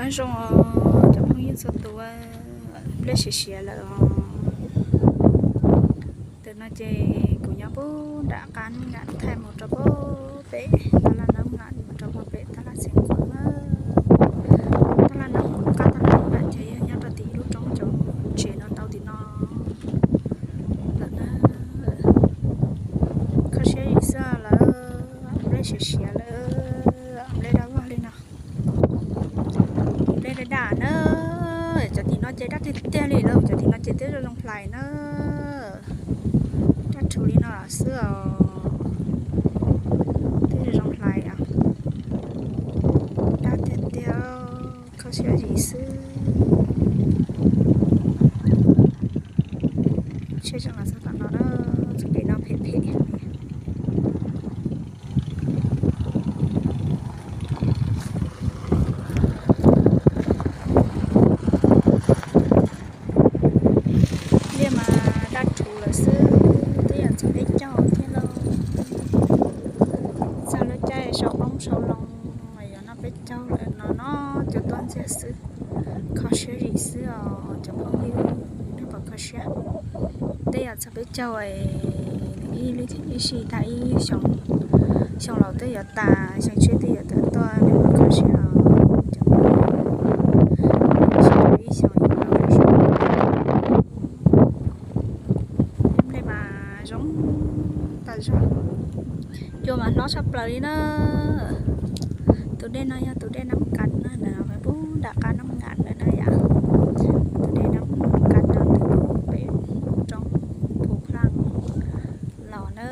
Nyob zoo cov phooj ywg txhua tus, nplej siav siav lawm os. Tam no ces kuv nyob puag nram qab Nam Nkas thaij mus rau puag pem tab laj Nam Nkas, mus rau puag pem tab laj Xeev Khuam na. Tab laj Nam Nkas, qab tab laj Nam Nkas ces yog nyob rau tim ib lub roob cov tsev no ntau tim no lawm na. Kho siab yim xwb lawm, nplej siav siav lawm, nplej daj vog li no. Nplej daj daj na, cov tim no ces daj tiag tiag li lawm, cov tim no ces twb zoo zoo hlais na. Daj rhuv li no xwb os, twb zoo zoo hlais os. Daj tiag tiag, kho siab yim xwb. Tsheb tseem los txog tom no na, txoj kev no phem phem. Liaj mas daj rhuv lawm xwb, twb yog txog peb caug thiab lauj. Txog lub caij sau qoob sau loo, yog noj peb caug lawm no no, cov tuaj ntxiag xwb. Kho siab zim xwb os cov phooj ywg, nej puas kho siab? Twb yog txog peb caug, ib ib sij tag ib xyoo, xyoo laus twb yuav tas, xyoo tshiab twb yuav tawm tuaj, nej puas kho siab os cov phooj ywg? Ib xyoo yuav los zoo. Nplej mas zoo tas zog, cua mas hlob tshaj plaws li na. Tus dej no yog tus dej Nam Kas na, nws puag nram qab Nam Nkas ntawd na yom. Tus dej Nam Kas no nws puag pem roob Phu Plang los na.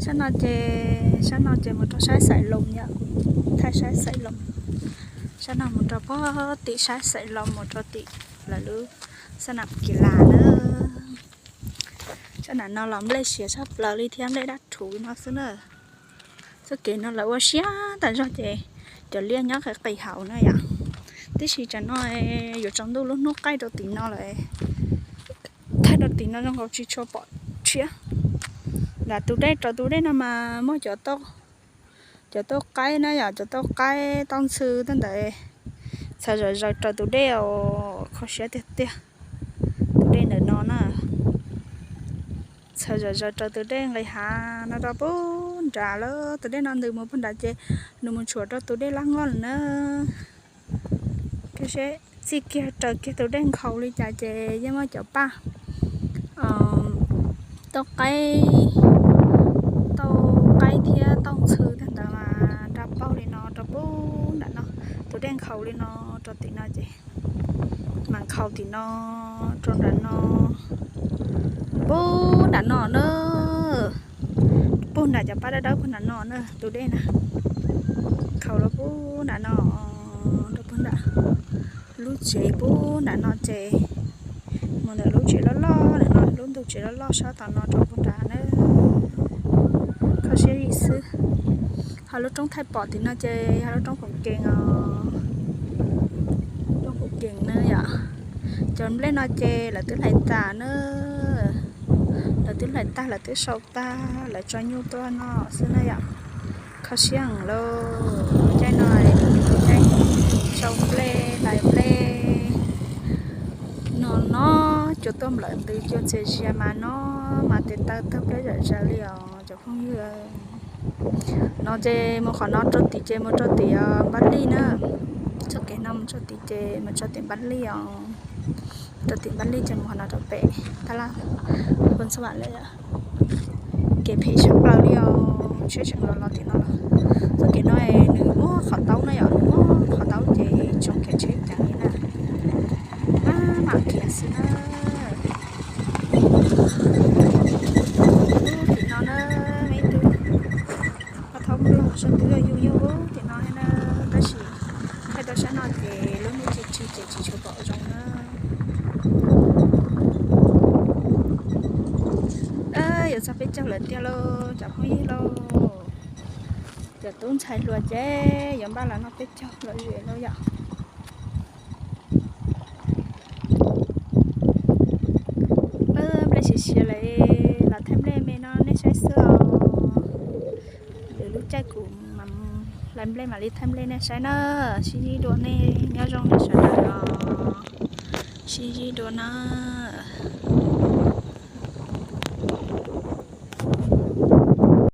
Sab no ces, sab no ces mus rau sab Xais Loos yom, thaij sab Xais Loos. Sab no mus rau puag tim sab Xais Loos, mus rau tim lawv lub xab nam kis las na. Sab nam no los nplej siav tshaj plaws li thiab, nplej daj rhuv no xwb na. Txoj kev no lawv ua siab tas zog ces cov liaj nyob qis qis hauv na yom. Tiam sis tsam no yuav tsaus ntuj lub hnub qaij rau tim no lawm, thaij rau tim no zoo nkaus tsis tshua pom tshiab. Lam tus dej, raws tus dej no mas muaj cov tauj qaib na yom, cov tauj qaib tauj ntxhw tej ntawd txhawv zom zaws raws tus dej os, kho siab tiag tiag. Tus dej ntawm no na, txhawv zom zaws raws tus dej nqis hav no rau puag nrad lawm. Tus dej no ntws mus puag nrad ces nws mus tshuam rau tus dej Laj Ngoj lawm na. Txij kiag raws kiag tus dej nkhaus li cas ces yeej muaj cov paj tauj qaib, tauj qaib thiab tauj ntxhw tag ntawd mas nra paug li no rau puag nram no. Tus dej nkhaus li no rau tim no ces mas nkhaus tim no rau nram no, puag nram no na, puag nram cov paj dawb dawb puag nram no na. Tus dej na nkhaus rau puag nram no, rau puag nram lub tsev puag nram no ces mus ntawm lub tsev loj loj ntawm no, lub ntug tsev loj loj sab tom no rau puag nrad na. Kho siab zim xwb. Ho lub roob thaij pom tim no ces yog lub roob Phoom Kees os. Roob Phoom Kees na yom. Cov nplej no ces lawv twb hlais tas na. Lawv twb hlais tag, lawv twb sau tag, lawv tso nyuj tuaj noj xwb na yom. Kho siab lauj, caij no caij sau nplej hlais nplej no no, cua tuaj nplawm ntws, cua txias zias mas no mas tes taw tawg pleb zom zaws li os cov phooj ywg. No ces mus qhov no rau tim ces mus rau tim Npab Lij na. Txoj kev no mus rau tim ces mus rau tim Npab Lij os. Rau tim Npab Lij ces mus qhov no rau pem tab laj Phu Ntxhuam lawm. Kev phem tshaj plaws li os, tsheb tseem los los tim no los. Txoj kev no nws muaj qhov taub no yom, nws muaj qhov taub ces tsoom khiav tsheb ceev li na. Maj mam khiav xwb na. Tim no na, ib tug paj thaub nplog sab twb yug yug tim no na, tab sis thaij rau sab no ces lub hnub tsis tsig ces tsis tshua pom zoo na. Yuav txog peb caug lawm tiag lauj cov phooj ywg lauj. Cov tub ntxhais hluas ces yuav npaj los noj peb caug lom zem lauj yom. Nplej siav siav lawm, los thaij nplej me no nej saib xwb os. Hlais nplej mam li thaij nplej nej saib na. Sib ntsib dua nej nyob zoo nej sawv daws os. Sib ntsib dua nawb.